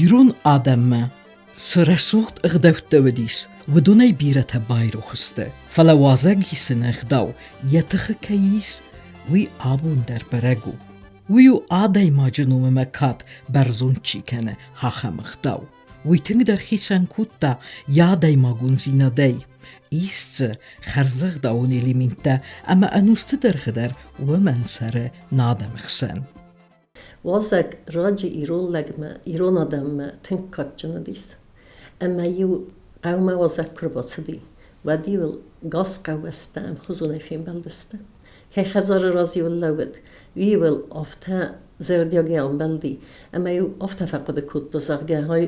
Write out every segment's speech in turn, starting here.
Ирон адӕммӕ цы рӕсугъд ӕгъдӕуттӕ уыдис, уыдонӕй бирӕтӕ байрох сты, фӕлӕ уазӕг исыны ӕгъдау йӕ тыхы кӕй ис, уый абон дӕр бӕрӕг у. Уый у адӕймаджы ном ӕмӕ кад бӕрзонд чи кӕны, ахӕм ӕгъдау. Уый тынгдӕр хицӕн кодта йӕ адӕймагондзинадӕй. Ис дзы хӕрзӕгъдауон элементтӕ ӕмӕ ӕнусты дӕргъы дӕр уымӕн цӕры нӕ адӕмы хсӕн. Уазӕг раджы ирон лӕгмӕ, ирон адӕммӕ тынг кадджын уыдис. Ӕмӕ-иу хъӕумӕ уазӕг куы рбацыди, уӕд-иу ыл гас хъӕубӕстӕ ӕмхуызонӕй фембӕлдысты. Кӕй хӕдзары раз-иу лӕууыд, уый-иу ыл афтӕ зӕрдиагӕй амбӕлди, ӕмӕ-иу афтӕ фӕхъуыды кодта, зӕгъгӕ, ай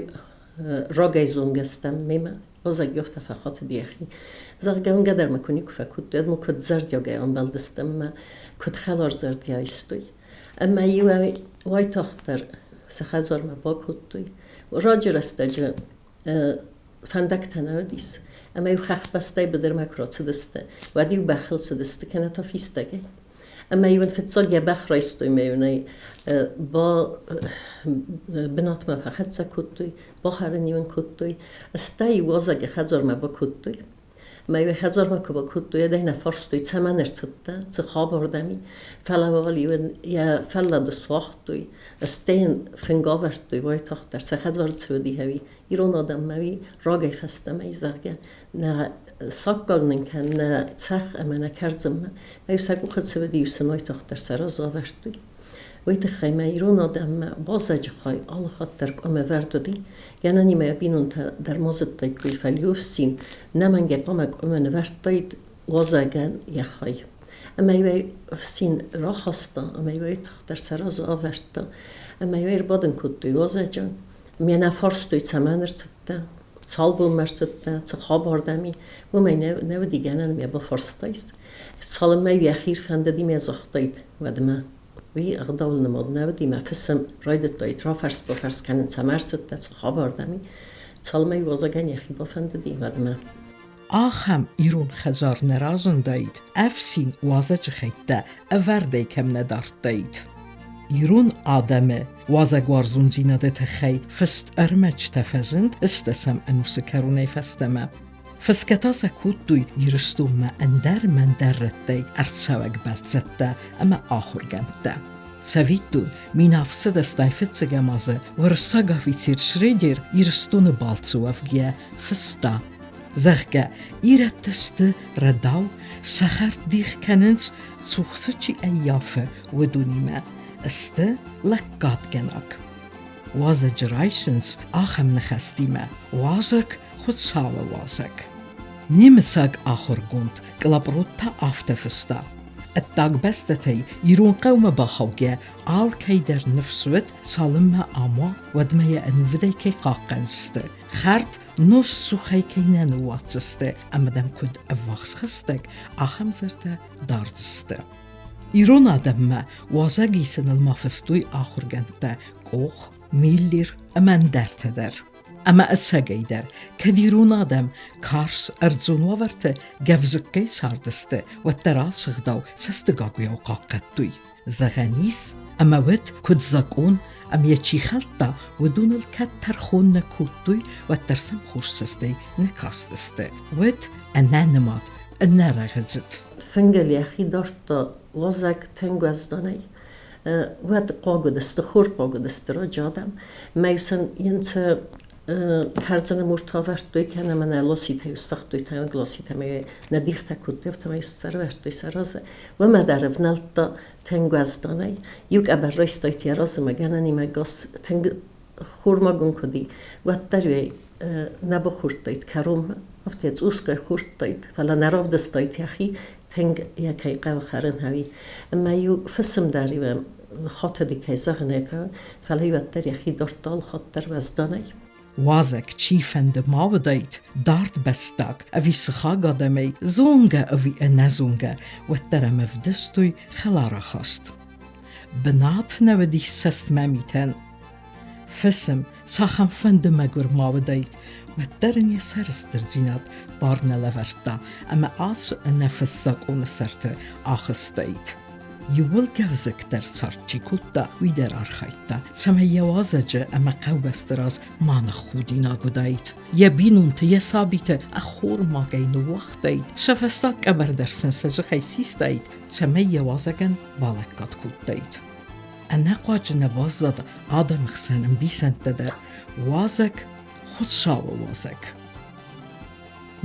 рагӕй зонгӕ стӕм мемӕ, уазӕг афтӕ фӕхатыд йӕхи. Зӕгъгӕ, уынгӕ дӕр мӕ куы никуы фӕкодтой, уӕд мыл куыд зӕрдиагӕй амбӕлдыстӕм ӕмӕ куыд хӕларзӕрдӕ айстой. Ӕмӕ-иу ӕй уайтагъддӕр сӕ хӕдзармӕ бакодтой. Раджы рӕстӕджы фӕндӕгтӕ нӕ уыдис, ӕмӕ-иу хӕхбӕстӕй быдырмӕ куы рацыдысты, уӕд-иу бӕхыл цыдысты кӕнӕ та фистӕгӕй. Ӕмӕ-иу ын фыццаг йӕ бӕх райстой ӕмӕ-иу ын ӕй ба бынатмӕ фӕхӕццӕ кодтой, бахӕрын-иу ын кодтой, стӕй уазӕджы хӕдзармӕ бакодтой. Мӕ хӕдзармӕ куы бакодтой, уӕд ӕй нӕ фарстой, цӕмӕн ӕрцыдтӕ, цы хабар дӕм и. Фӕлӕ уал-иу ын йӕ фӕллад суагътой, стӕй йын фынг авӕрдтой уайтагъддӕр, сӕ хӕдзары цы уыди, ӕви ирон адӕммӕ уый рагӕй фӕстӕмӕ, зӕгъгӕ, нӕ саккаг нын кӕн, нӕ цӕхх ӕмӕ нӕ кӕрдзынмӕ. Мӕ сӕ къухы цы уыди, сын уайтагъддӕр сӕ разы авӕрдтой. Уый тыххӕй мӕ ирон адӕммӕ уалдзӕджы хай алы хатт дӕр къуымы ӕвӕрд уыди. Гӕнӕнимӕ йӕ бинонтӕ дӕр ма зыдтаиккой, фӕлӕ иу ӕфсин нӕмӕнгӕй хъуамӕ къуымы нывӕрдтаид уазӕгӕн йӕ хай. Ӕмӕ-иу ӕй ӕфсин рахаста, ӕмӕ-иу ӕй тыхдӕр сӕ разы авӕрдта, ӕмӕ-иу ӕй ӕрбадын кодтой уазӕджы. Мӕ нӕ фарстой, цӕмӕн ӕрцыдтӕ, цал бонмӕ ӕрцыдтӕ, цы хабар дӕм и, уымӕй нӕ уыди гӕнӕн мӕ бафарстаис. Цалынмӕ йӕхи рфӕндыди мӕ загътаид, уӕдмӕ. Уый ӕгъдауыл нымад нӕ уыди, мӕ фысым райдыдтаид рафӕрс-бафӕрс кӕнын, цӕмӕ ӕрцыдтӕ, цы хабар дӕм и. Цалынмӕ уазӕгӕн йӕхи бафӕндыди, уӕдмӕ. Ахӕм ирон хӕдзар нӕ разындаид, ӕфсин уазӕджы хӕйттӕ ӕвӕрдӕй кӕм нӕ дардтаид. Ирон адӕмы уазӕгуарзондзинады тыххӕй фыст ӕрмӕджытӕ фӕзынд ӕстдӕсӕм ӕнусы кӕронӕй фӕстӕмӕ. Фысгӕ та сӕ кодтой Ирыстонмӕ ӕндӕр-мӕндӕр рӕттӕй ӕрцӕуӕг бӕлццӕттӕ ӕмӕ ахуыргӕндтӕ. Цӕвиттон, 1785 азы уырыссаг афицер Шредер Ирыстоны балцы уӕвгӕйӕ фыста, зӕгъгӕ, ирӕттӕ сты рӕдау, сӕ хӕрд дих кӕнынц, цух сӕ чи ӕййафы, уыдонимӕ, сты лӕггадгӕнӕг. Уазӕджы райсынц ахӕм ныхӕстимӕ: уазӕг Хуыцауы уазӕг. Немыцаг ахуыргонд Кълапърот та афтӕ фыста: Ӕддаг бӕстӕтӕй ирон хъӕумӕ бахаугӕ алкӕй дӕр ныфс уыд, цалынмӕ ама, уӕдмӕ йӕ ӕнувыдӕй кӕй хъахъхъӕндзысты, хӕрд нозтцухӕй кӕй нӕ ныууадздзысты ӕмӕ дӕм куыд ӕввахс хӕстӕг, ахӕм зӕрдӕ дардзысты. Ирон адӕммӕ уазӕг исыныл ма фыстой ахуыргӕндтӕ Къох, Миллер ӕмӕ ӕндӕртӕ дӕр. Ӕмӕ ӕцӕгӕйдӕр, кӕд ирон адӕм карз ӕрдзон уавӕрты гӕвзыккӕй цардысты, уӕддӕр ацы ӕгъдау цӕстыгагуыйау хъахъхъӕдтой. Зӕгъӕн ис, ӕмӕ уӕд куыд закъон ӕмӕ йӕ чи хӕлдта, уыдоныл кӕд тӕрхон нӕ кодтой, уӕддӕр сӕм хорз цӕстӕй нӕ кастысты. Уӕд ӕнӕнымад, ӕнӕрӕгъыдзыд. Фынгыл йӕхи дардта уазӕг тынг уӕзданӕй. Уӕд хъуаг уыдысты, хор хъуаг уыдысты раджы адӕм. Мӕ сын йын цы кӕрдзыны муртӕ ӕвӕрдтой, кӕнӕ мӕнӕ лоситӕ сфыхтой, тӕнӕг лоситӕ мӕ нӕ дихтӕ кодтой, афтӕмӕй сӕрвӕрдтой сӕ разы. Уымӕ дӕр ӕвнӕлдта тынг уӕзданӕй. Иу къӕбӕр райстай йӕ разы мӕ гӕнӕнимӕ гас тынг хурмагон куыд и, уӕддӕр ӕй нӕ бахордтаид кӕронмӕ. Афтӕ цъусгай хордтаид, фӕлӕ нӕ равдыстаид йӕхи, тынг йӕ кӕй хъӕуы хӕрын ӕви. Ӕмӕ-иу фысым дӕр-иу хатыди, кӕй зӕгъын ӕй хъӕуы, фӕлӕ-иу уӕддӕр йӕхи дардта алхатт дӕр уӕзданӕй. Уазӕг чифӕнды ма уыдаид, дард бӕстаг ӕви сыхаг адӕмӕй, зонгӕ ӕви ӕнӕзонгӕ, уӕддӕр ӕм ӕвдыстой хӕлар ахаст. Бынат нӕ уыдис цӕстмӕ митӕн. Фысым, цахӕмфӕнды мӕгуыр ма уыдаид, уӕддӕр ын йӕ сӕрыстырдзинад бар нӕ лӕвӕрдта ӕмӕ ацы ӕнӕфыст закъоны сӕрты ахызтаид. Иууыл гӕвзыкдӕр цард чи кодта, уый дӕр архайдта, цӕмӕй йӕ уазӕджы ӕмӕ хъӕубӕсты раз ма ныххудинаг уыдаид. Йӕ бинонты, йӕ сабиты ӕххормагӕй ныууагътаид, сӕ фӕстаг къӕбӕр дӕр сын сӕ дзыхӕй систаид, цӕмӕй йӕ уазӕгӕн балӕггад кодтаид. Ӕнӕхъуаджы нӕ баззад адӕмы хсӕн ӕмбисӕндтӕ дӕр: уазӕг Хуыцауы уазӕг.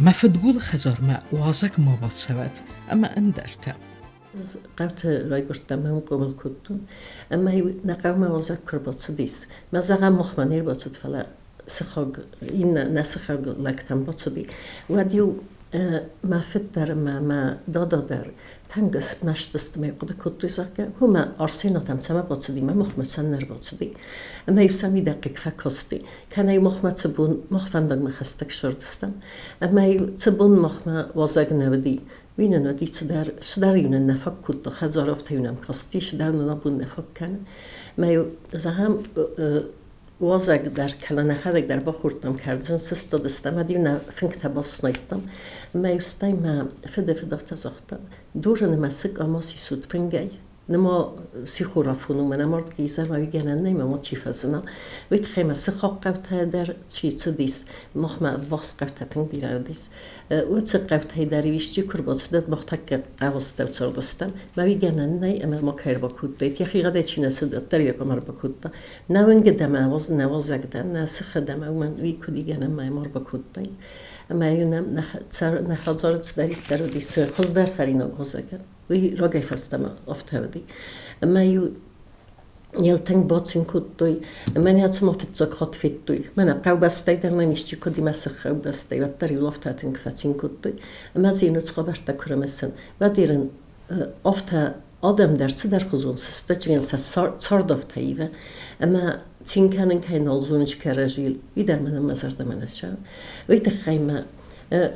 Мӕ фыдгулы хӕдзармӕ уазӕг ма бацӕуӕд ӕмӕ ӕндӕртӕ. Хъӕуты райгуырдтӕн ӕмӕ уым хъомыл кодтон. Ӕмӕ нӕ хъӕумӕ уазӕг куы ӕрбацыдис, мӕ зӕгъӕм, махмӕ не рбацыд, фӕлӕ сыхаг, иннӕ нӕ сыхаг лӕгтӕм бацыди, уӕд-иу мӕ фыд дӕр ӕмӕ мӕ дада дӕр тынг мӕсты сты, мӕ хъуыды кодтой, зӕгъгӕ, мӕ Арсенатӕм цӕмӕ бацыди, мӕ махмӕ цӕмӕн ӕрбацыди. Ӕмӕ-иу сӕ мидӕггаг фӕкасти, кӕнӕ-иу махмӕ цы бон, мах фӕндагмӕ хӕстӕг сырдыстӕм, ӕмӕ-иу цы бон махмӕ уазӕг нӕ уыди, уый нын уыди цыдӕр, цыдӕр-иу нын нӕ фаг кодта, хӕдзар афтӕ-иу нӕм касти, цыдӕр нын абон нӕ фаг кӕны. Ӕмӕ-иу, зӕгъӕм, уазӕг дӕр кӕнӕ нӕхӕдӕг дӕр бахордтам кӕрдзын, сыстадыстӕм, ӕмӕ-иу нӕ фынгтӕ бафснайдтам. Ӕмӕ-иу стӕй мӕ фыды фыд афтӕ загъта: дурыны мӕ сыкъа ма сисут фынгӕй, Нема сихорафон у, мӕнӕ мӕрдги изӕрмӕ гӕнӕн нӕй, мӕ чи фӕзына. Уый тыххӕй мӕ сыхаг хъӕутӕ дӕр чи цыдис, махмӕ ӕввахс хъӕутӕ тынг бирӕ уыдис. Уыцы хъӕутӕй дӕр исчи куы рбацыд, мах тӕккӕ хъӕуыстӕу цардыстӕм. Мӕ уый гӕнӕн нӕй, ӕмӕ ма кӕй ӕрбакодтаид. Йӕхигъӕдӕй чи нӕ цыд, уӕддӕр йӕ къуым ӕрбакодта. Нӕ уынгы дӕ мӕ нӕ уазӕг дӕ, нӕ сыхы дӕ мӕ уымӕн уый куыд и гӕнӕн мӕ ма ӕрбакодтай. Ӕмӕ-иу нӕм нӕ хӕдзары цыдӕриддӕр уыдис, хуыздӕр хӕринаг уазӕгӕн. Уый рагӕй фӕстӕмӕ афтӕ уыди. Ӕмӕ-иу йыл тынг бацин кодтой. Мӕнӕ цыма фыццаг хатт федтой. Мӕнӕ хъӕубӕстӕй дӕр нӕм исчи куыд и мӕ сых хъӕубӕстӕй, уӕддӕр-иу афтӕ тынг фӕцин кодтой. Ӕмӕ дзы иу хабӕрттӕ куы рымысын, уӕд ирын афтӕ адӕм дӕр цыдӕрхуызон сыстӕджын сӕ цард афтӕ ивы. Ӕмӕ цин кӕнын кӕй нал зоныс кӕрӕдзийыл, уый дӕр мӕнӕн мӕ зӕрдӕмӕ нӕ цӕуы. Уый тыххӕй мӕ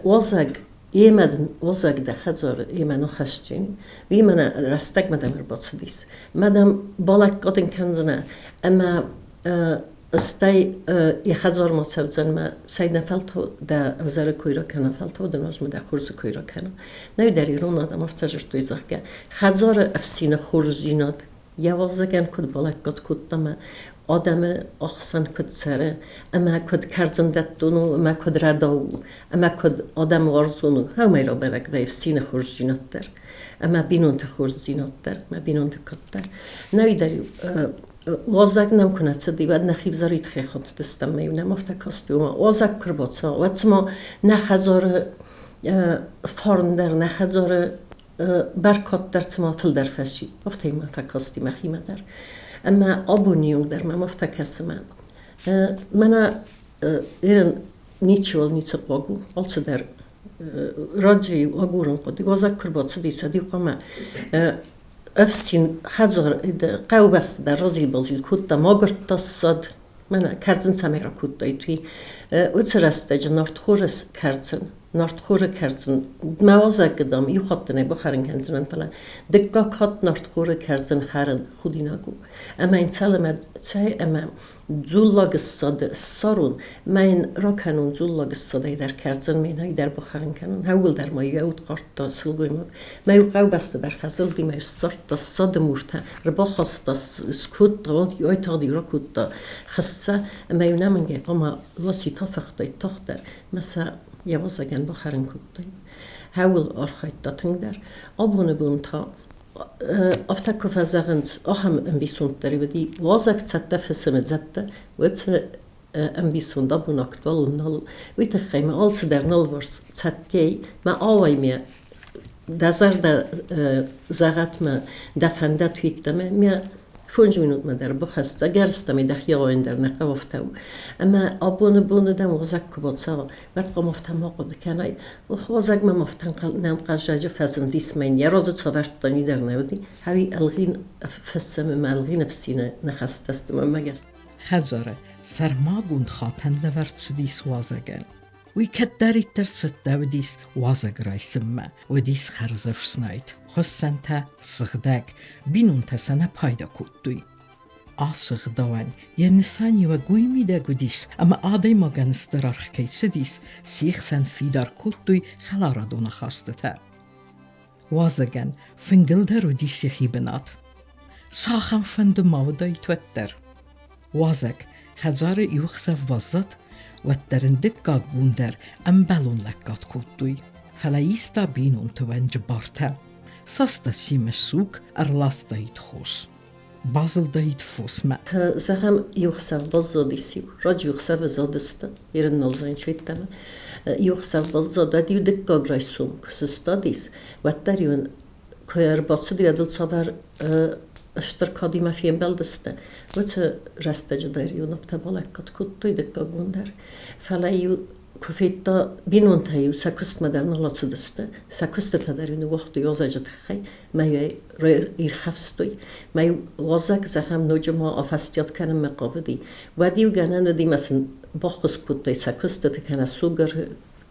уазӕг Йемӕ дын уазӕг дӕ хӕдзары, йемӕ ныхӕсджын, уый мӕнӕ рӕстӕгмӕ дӕм ӕрбацыдис. Мӕ дӕм балӕггад ын кӕндзынӕ ӕмӕ стӕй йӕ хӕдзармӕ цӕудзӕн мӕ цӕйнӕфӕлтау дӕ ӕвзӕры кой ракӕна, фӕлтау дын азмӕ дӕ хорзы кой ракӕна. Нӕ дӕр ирон адӕм афтӕ зыдтой, зӕгъгӕ, хӕдзары ӕфсины хорздзинад йӕ уалдзӕгӕн куыд балӕггад кодта ӕмӕ адӕмы ӕхсӕн куыд цӕры, ӕмӕ куыд кӕрдзындӕттон у, ӕмӕ куыд рӕдау у, ӕмӕ куыд адӕмуарзон у, уымӕй рабӕрӕг вӕййы цины хорздзинад дӕр, ӕмӕ бинонты хорздзинад дӕр, ӕмӕ бинонты кад дӕр. Нӕ дӕр-иу уалдзӕг нӕм куы нӕ цыди, уӕд нӕхи взӕрид хӕххуыдтыстӕм, ӕмӕ-иу нӕм афтӕ касти, ома уалдзӕг куы рбацӕуа, уӕд цыма нӕ хӕдзары фарн дӕр, нӕ хӕдзары бӕркад дӕр цыма фылдӕр фӕци, афтӕ ма фӕкасти мӕхимӕ дӕр. Ӕмӕ абоны онг дӕр мӕм афтӕ кӕсы мӕ. Мӕнӕ Ирын ничиуал ницы хъуаг у, алцыдӕр раджы-иу агурын хъуыди. Уазӕг куы рбацыди, уӕд-иу хъуамӕ ӕфсин хӕдзар хъӕубӕсты дӕр разил-базил кодта, магуырдта ссад, мӕнӕ кӕрдзын цӕмӕй ракодтаид, уый. Уыцы рӕстӕджы нартхоры кӕрдзын нартхоры кӕрдзын мӕ уазӕг, дам, иу хатт нӕ бахӕрын кӕндзынӕн, фӕлӕ дыккаг хатт нартхоры кӕрдзын хӕрын худинаг у. Ӕмӕ йын цалынмӕ цӕй ӕмӕ дзуллаг ссад ссарон, мӕ йын ракӕнон дзуллаг ссадӕй дӕр кӕрдзын, мӕнӕй дӕр бахӕрын кӕнон. Ӕууылдӕр ма йӕ уд хъардта сылгоймаг. Мӕ иу хъӕубӕсты дӕр фӕзылди, мӕ ссардта ссады муртӕ, ӕрбахаста, скодта, уайтагъд-иу ракодта хыссӕ, ӕмӕ-иу нӕмынгӕй хъуамӕ ласи тафыхтаид тагъддӕр, мӕ сӕ йӕ уазӕгӕн бахӕрын кодтой. Хӕуыл архайдта тынгдӕр. Абоны бон та афтӕ куы фӕзӕгъынц, ахӕм ӕмбисонд дӕр уыди, уазӕг цӕттӕ фысымы дзӕттӕ, уыцы ӕмбисонд абон актуалон нал у. Уый тыххӕй мӕ алцыдӕр налварс цӕттӕй, мӕ ауай ме дӕ зӕрдӕ зӕгъӕт мӕ дӕ фӕндӕт уидтӕмӕ ме фондз минутмӕ дӕр бахӕццӕ, гӕрзтӕм дӕхи ауайын дӕр нӕ хъӕуы афтӕ у. Ӕмӕ абоны боны дӕм уазӕг куы бацӕуа, уӕд хъуамӕ афтӕ ма хъуыды кӕнай. Уазӕг мӕм афтӕ нӕнхъӕлзаджы фӕзындис мӕн, йӕ разы цавӕрдта нидӕр нӕ уыди. Ӕви ӕлгъин фыссӕм ӕмӕ ӕлгъин ӕфсины ныхӕстӕ сты мӕнмӕ гӕсгӕ. Хӕдзары сӕрмагонд хатӕн лӕвӕрд цыдис уазӕгӕн. Уый кӕддӕриддӕр цӕттӕ уыдис уазӕг райсынмӕ, уыдис хӕрзӕфснайд, хуыссӕнтӕ сыгъдӕг, бинонтӕ сӕ нӕ пайда кодтой. Ацы гъдауӕн йӕ нысаниуӕг уый мидӕг уыдис, ӕмӕ адӕймагӕн стыр аргъ кӕй цыдис, се хсӕн фидар кодтой хӕларадон ахастытӕ. Уазӕгӕн фынгыл дӕр уыдис йӕхи бынат. Цахӕмфӕнды ма уыдаид, уӕддӕр. Уазӕг хӕдзары иу ӕхсӕв баззад, уӕддӕр ын дыккаг бон дӕр ӕмбӕлон лӕггад кодтой. Фӕлӕ иста бинонты уӕнджы бартӕ. Саста семӕ суг, ӕрластаид хос. Базылдаид фосмӕ. Зӕгъӕм, иу хсӕв баззадис-иу, раджы иу хсӕвы задысты, ирын иу хсӕв баззад, уӕд иу дыккаг райсом куы сыстадис, уӕддӕр-иу ын куы ӕрбацыд, уӕд ыл цавӕр стыр кадимӕ фембӕлдысты, уыцы рӕстӕджы дӕр-иу нывтӕ балӕггад кодтой дыккаг бон дӕр. Фӕлӕ-иу куы федта, бинонтӕ-иу сӕ куыстмӕ дӕр нал ацыдысты, сӕ куыстытӕ дӕр-иу ныууагътой уазӕджы тыххӕй, мӕ ирхӕфстой. Мӕ уазӕг, зӕгъӕм, ноджы ма афӕстиат кӕнынмӕ хъавыди. Уӕд-иу гӕнӕн уыди мӕ сын баххуыс кодтой сӕ куыстыты кӕнӕ сугӕр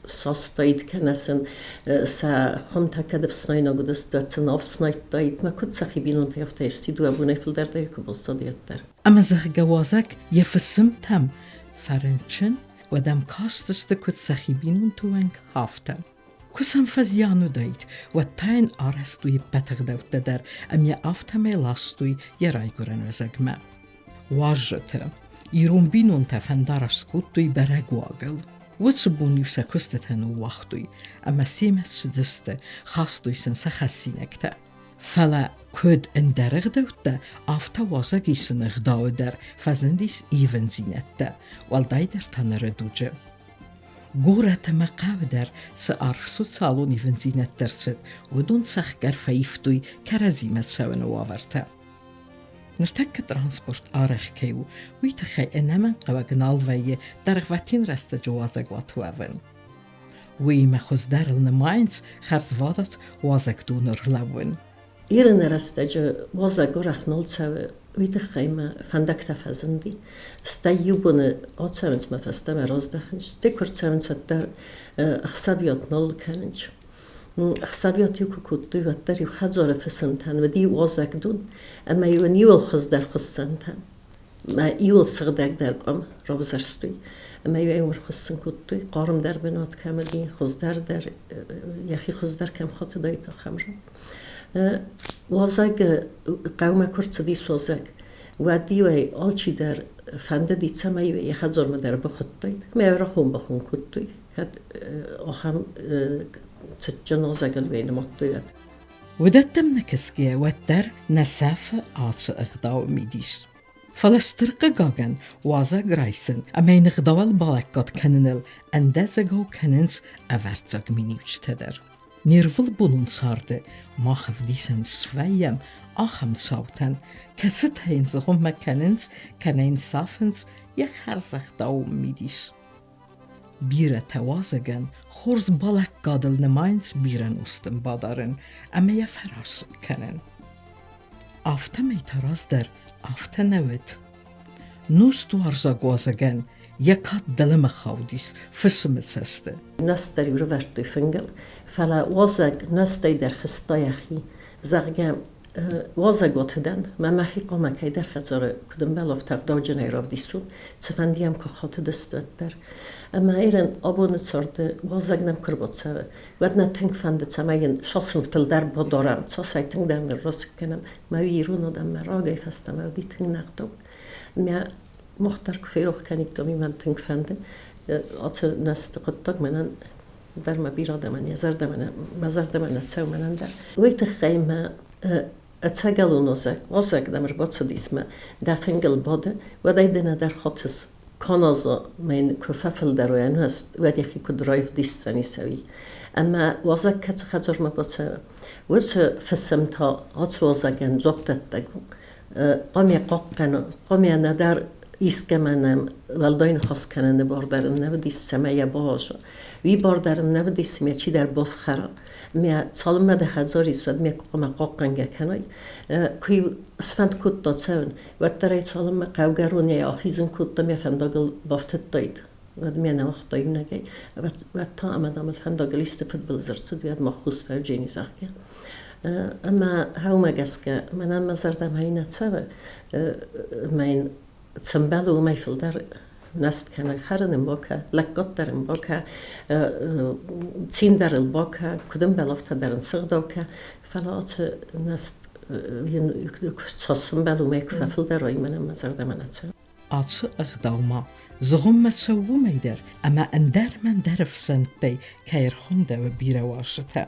састаид, кӕнӕ сын сӕ хуымтӕ кӕд ӕфснайнаг уыдысты, уӕд сын ӕфснайдтаид. Мӕ куыд сӕхи бинонтӕй афтӕ ӕрцыди, дыууӕ бонӕй фылдӕр дӕр куы баззади, уӕддӕр. Ӕмӕ зӕгъгӕ уазӕг йӕ фысымтӕм фӕрынчын, уӕд ӕм кастысты куыд сӕхи бинонты уӕнг, афтӕ. Куы сӕм фӕзиан уыдаид, уӕд та йын арӕзтой ӕппӕт ӕгъдӕуттӕ дӕр ӕмӕ афтӕмӕй ластой йӕ райгуырӕн уӕзӕгмӕ. Уазджытӕ, ирон бинонтӕ фӕндараст кодтой бӕрӕг уагыл. Уыцы бон-иу сӕ куыстытӕ ныууагътой ӕмӕ семӕ цыдысты, хастой сын сӕ хӕссинӕгтӕ. Фӕлӕ куыд ӕндӕр ӕгъдӕуттӕ, афтӕ уазӕг исыны ӕгъдауы дӕр фӕзындис ивындзинӕдтӕ, уӕлдайдӕр та ныры дуджы. Горӕт ӕмӕ хъӕуы дӕр цы арф социалон ивындзинӕдтӕ рцыд, уыдон цӕхгӕр фӕивтой кӕрӕдзимӕ цӕуыны уавӕртӕ. Ныртӕккӕ транспорт арӕх кӕй у, уый тыххӕй ӕнӕмӕнгхъӕуӕг нал вӕййы дӕргъвӕтин рӕстӕджы уазӕгуат уӕвын. Уыимӕ хуыздӕрыл нымайынц хӕрзвадат уазӕгдоны рлӕууын. Ирыны рӕстӕджы уазӕг арӕх нал цӕуы, уый тыххӕй мӕ фӕндӕгтӕ фӕзынди. Стӕй иу боны ацӕуынц мӕ фӕстӕмӕ раздӕхынц, стӕй куы рцӕуынц, уӕддӕр ӕхсӕвиуат нал кӕнынц. Ӕхсӕвиуат-иу куы кодтой, уӕддӕр-иу хӕдзары фысымтӕн уыди уазӕгдон, ӕмӕ-иу ын иуыл хуыздӕр хуыссӕнтӕ мӕ иуыл сыгъдӕгдӕр къуым равзӕрстой. Ӕмӕ-иу ӕй уым ӕрхуыссын кодтой, хъармдӕр бынат кӕм уыди, хуыздӕр дӕр, йӕхи хуыздӕр кӕм хатыдаид, ахӕм ран. Уазӕг хъӕумӕ куы рцыдис уазӕг, уӕд-иу ӕй алчидӕр фӕндыди, цӕмӕй-иу йӕ хӕдзармӕ дӕр бахуыдтаид. Ӕмӕ йӕ рахон-бахон кодтой, кӕд ахӕм цытджын уазӕгыл ӕй нымадтой, уӕд. Уыдӕттӕм нӕ кӕсгӕйӕ, уӕддӕр нӕ сӕфы ацы ӕгъдауы мидис. Фӕлӕ стыр хъыгагӕн, уазӕг райсын ӕмӕ йын ӕгъдауӕн балӕггад кӕныныл ӕндӕдзӕгау кӕнынц ӕвӕрццаг миниуджытӕ дӕр. Не рвылбонон царды мах ӕвдисӕн свӕййӕм ахӕм цаутӕн, кӕцытӕ йын зыгъуыммӕ кӕнынц кӕнӕ йын сафынц йӕ хӕрзӕгъдауы мидис. Бирӕтӕ уазӕгӕн хорз балӕггадыл нымайынц бирӕ нозтын бадарын ӕмӕ йӕ фӕрасыг кӕнын. Афтӕмӕй та раздӕр афтӕ нӕ уыд. Нозтуарзаг уазӕгӕн йӕ кад дӕлӕмӕ хаудис фысымы цӕсты. Нозт дӕр-иу рывӕрдтой фынгыл, фӕлӕ уазӕг нозтӕй дӕр хызта йӕхи, зӕгъгӕ, уазӕгуаты дӕн, мӕ мӕхи хъуамӕ кӕйдӕр хӕдзары куыд ӕмбӕлы, афтӕ ӕгъдауджынӕй равдисон, цыфӕнды йӕм куы хатыдысты, уӕддӕр. Ӕмӕ Ирӕн абоны царды уазӕг нӕм куы ӕрбацӕуы, уӕд нӕ тынг фӕнды, цӕмӕй йын сасын фылдӕр бадарӕм, цасӕй тынгдӕр ныррасыг кӕнӕм. Мӕ ирон адӕммӕ рагӕй фӕстӕмӕ уыди тынг нӕгъдау. Мӕ мах дӕр куы ферох кӕниккам, уый мӕн тынг фӕнды. Ацы нӕсты хъуыддаг мӕнӕн дӕр мӕ бирӕ адӕмӕн йӕ зӕрдӕмӕ нӕ, мӕ зӕрдӕмӕ нӕ цӕуы мӕнӕн дӕр. Уый тыххӕй мӕ ӕцӕгӕлон озӕг, озӕг дӕм ӕрбацыдис мӕ дӕ фынгыл бады, уӕд ӕй ды нӕдӕр хатыс каназа мӕ йын куы фӕфылдӕр уа ӕнуӕзт, уӕд йӕхи куыд раивдисдзӕнис ӕви. Ӕмӕ уазӕг кӕцы хӕдзармӕ бацӕуы, уыцы фысым та ацы уазӕгӕн дзуапдӕттӕг у. Хъуамӕ хъахъхъӕна, хъуамӕ нӕдӕр искӕмӕн ӕм уӕлдай ныхас кӕныны бар дӕр ын нӕ уыдис, цӕмӕй йӕ бааза. Уый бар дӕр ын нӕ уыдис, ӕмӕ чидӕр бафхӕра. Мӕ цалынмӕ дӕ хӕдзар ис, уӕд мӕ хъуамӕ хъахъхъӕнгӕ кӕнай. Куы сфӕнд кодта цӕуын, уӕддӕр ӕй цалынмӕ хъӕугӕронӕй ахизын кодта, мӕ фӕндагыл бафтыдтаид. Уӕд мӕ нӕ уагъта иунӕгӕй. Уӕд та ӕмӕ дам фӕндагыл исты фыдбылыз ӕрцыд, уӕд ма хус фӕджени, зӕгъгӕ. Ӕмӕ хъӕумӕ гӕсгӕ мӕнӕн мӕ зӕрдӕмӕ нӕ цӕуы, мӕ йын цы мбӕлы, уымӕй фылдӕр. Нӕст кӕнай, хӕрын ын бакӕ, лӕггад дӕр ын бакӕ, цин дӕр ыл бакӕ, куыд ӕмбӕлы, афтӕ дӕр ын сыгъдау кӕ. Фӕлӕ ацы нӕст йын куы сӕмбӕлы, уымӕй куы фӕфылдӕр уай, мӕнӕн мӕ зӕрдӕмӕ нӕ цӕуы. Ацы ӕгъдау ма зыгъуыммӕ цӕуы уымӕй дӕр, ӕмӕ ӕндӕрмӕ ӕндӕр ӕфсӕнттӕй кӕй ӕрхуындӕуы бирӕ уазджытӕ.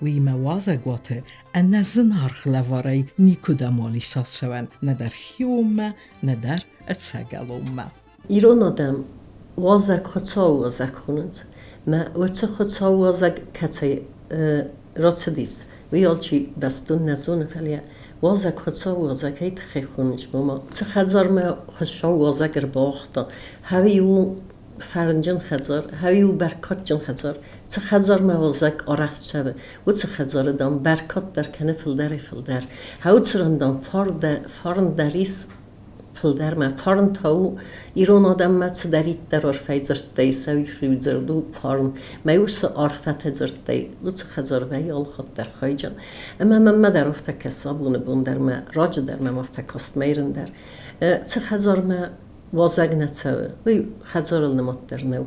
Уыимӕ уазӕгуаты ӕнӕзынаргъ лӕварӕй никуыдӕм уал ис ацӕуӕн нӕдӕр хионмӕ, нӕдӕр ӕцӕгӕлонмӕ. Ирон адӕм уазӕг Хуыцауы уазӕг хонынц. Мӕ уыцы Хуыцауы уазӕг кӕцӕй рацыдис, уый алчи бӕстон нӕ зоны, фӕлӕ уазӕг Хуыцауы уазӕгӕй тыххӕй хонынц, ома цы хӕдзармӕ Хуыцау уазӕг ӕрбауагъта, хӕви у фӕрнджын хӕдзар, хӕви у бӕркадджын хӕдзар. Цы хӕдзармӕ уазӕг арӕх цӕуы, уыцы хӕдзары, дам, бӕркад дӕр кӕны фылдӕрӕй-фылдӕр. Уыцы ран, дам, фарн дӕр ис фылдӕрмӕ. Фарн та у, ирон адӕммӕ цыдӕриддӕр арфӕйы дзырдтӕй цӕуы, иу дзырд у фарн. Мӕ уыцы арфӕты дзырдтӕй уыцы хӕдзар вӕййы алыхатт дӕр хайджын. Ӕмӕ мӕнмӕ дӕр афтӕ кӕсы абоны бон дӕр мӕ раджы дӕр мӕм афтӕ каст мӕ ирын дӕр. Цы хӕдзармӕ уазӕг нӕ цӕуы, уый хӕдзарыл нымад дӕр нӕу.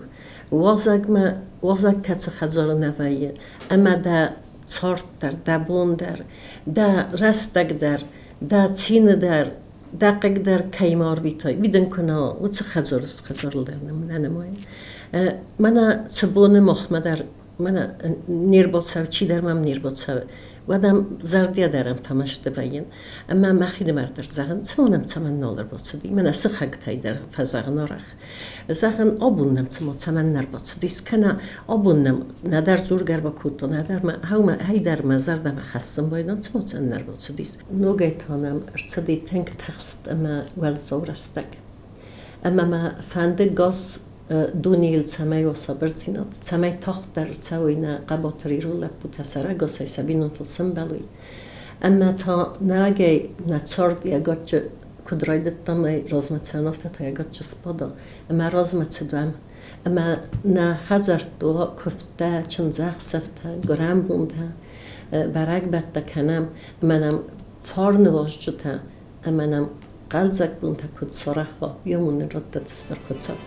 Уазӕгмӕ уазӕг кӕцы хӕдзары нӕ вӕййы, ӕмӕ дӕ цард дӕр, дӕ бон дӕр, дӕ рӕстӕг дӕр, дӕ цины дӕр, дӕ хъыг дӕр кӕимӕ арвитай, уый дын куы нӕ уыцы хӕдзары хӕдзарыл дӕр нӕ нымайын. Мӕнӕ цы боны махмӕ дӕр мӕнӕ не рбацӕуы, чидӕр мӕм не рбацӕуы, уӕд ӕм зӕрдийӕ дӕр ӕм фӕмӕсты вӕййын. Ӕмӕ мӕхинымӕр дӕр зӕгъын, цыма нӕм цӕмӕн нал ӕрбацыди, мӕнӕ сыхӕгтӕй дӕр фӕзӕгъын арӕх. Зӕгъын, абон нӕм цыма цӕмӕн нӕ ӕрбацыдис, кӕнӕ абон нӕм нӕдӕр дзургӕ ӕрбакодта, нӕдӕр мӕ хӕумӕ, хӕйдӕр мӕ зӕрдӕмӕ хӕссын байдыдтон, цыма цӕмӕн нӕ ӕрбацыдис. Ногӕй та нӕм ӕрцыди тынг тыхст ӕмӕ уӕззау рӕстӕг. Ӕмӕ мӕ фӕнды газ дунейыл цӕмӕй уа сабырдзинад, цӕмӕй тагъддӕр ӕрцӕуой нӕ хъӕбатыр ирон лӕппутӕ сӕрӕгасӕй сӕ бинонтыл сӕмбӕлой. Ӕмӕ та нӕгӕй нӕ цард йӕ гаччы куыд райдыдтам, ӕй размӕ цӕуын, афтӕ та йӕ гаччы сбада. Ӕмӕ размӕ цыдуӕм. Ӕмӕ нӕ хӕдзӕртты уа куывдтӕ, чындзӕхсӕвтӕ, гуырӕнбонтӕ, бӕрӕгбӕттӕ кӕнӕм, ӕмӕ нӕм фарны уазджытӕ ӕмӕ нӕм хъӕлдзӕг бонтӕ куыд сарӕх уа, уый нын раттӕд Стыр Хуыцау.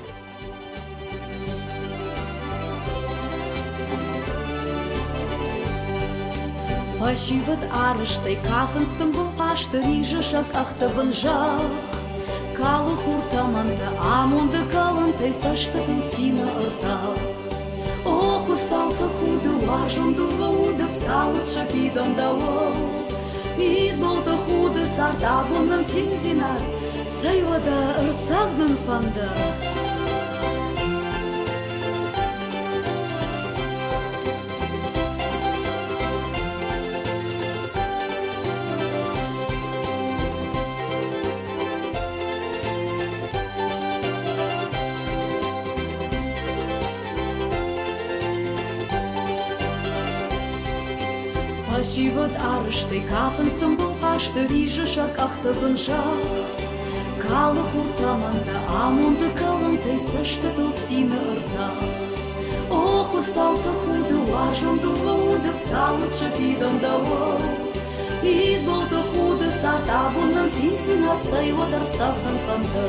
Фӕсивӕд арӕзтӕй кафынц тымбыл хъазты, ризы сӕ къӕхты бын зӕхх. Калы хур тӕмӕнтӕ, амонды кӕлӕнтӕй цӕстытыл цины ӕртах. О, Хуыцау, тӕхуды, уарзон дыууӕ уды фтауд сӕ фидӕн дӕуыл. Мидбылты худы цард абон нӕм циндзинад, цӕй уӕдӕ ӕрцӕгъдын фӕнды. Фӕсивӕд арӕзтӕй кафынц тымбыл хъазты, ризы сӕ къӕхты бын зӕхх. Калы хур тӕмӕнтӕ, амонды кӕлӕнтӕй цӕстытыл цины ӕртах. О, Хуыцау, тӕхуды, уарзон дыууӕ уды фтауд сӕ фидӕн дӕуыл. Мидбылты худы цард абон нӕм циндзинад, цӕй уӕд ӕрцӕгъдын фӕнды.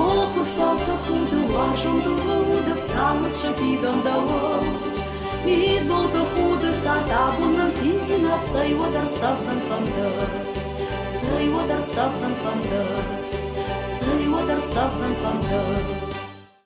О, Хуыцау, тӕхуды, уарзон дыууӕ уды фтауд сӕ фидӕн дӕуыл. Мидбылты худы цард абон нӕм циндзинад, цӕй уӕд ӕрцӕгъдын фӕнды. Цӕй уӕд ӕрцӕгъдын фӕнды. Цӕй уӕд ӕрцӕгъдын фӕнды.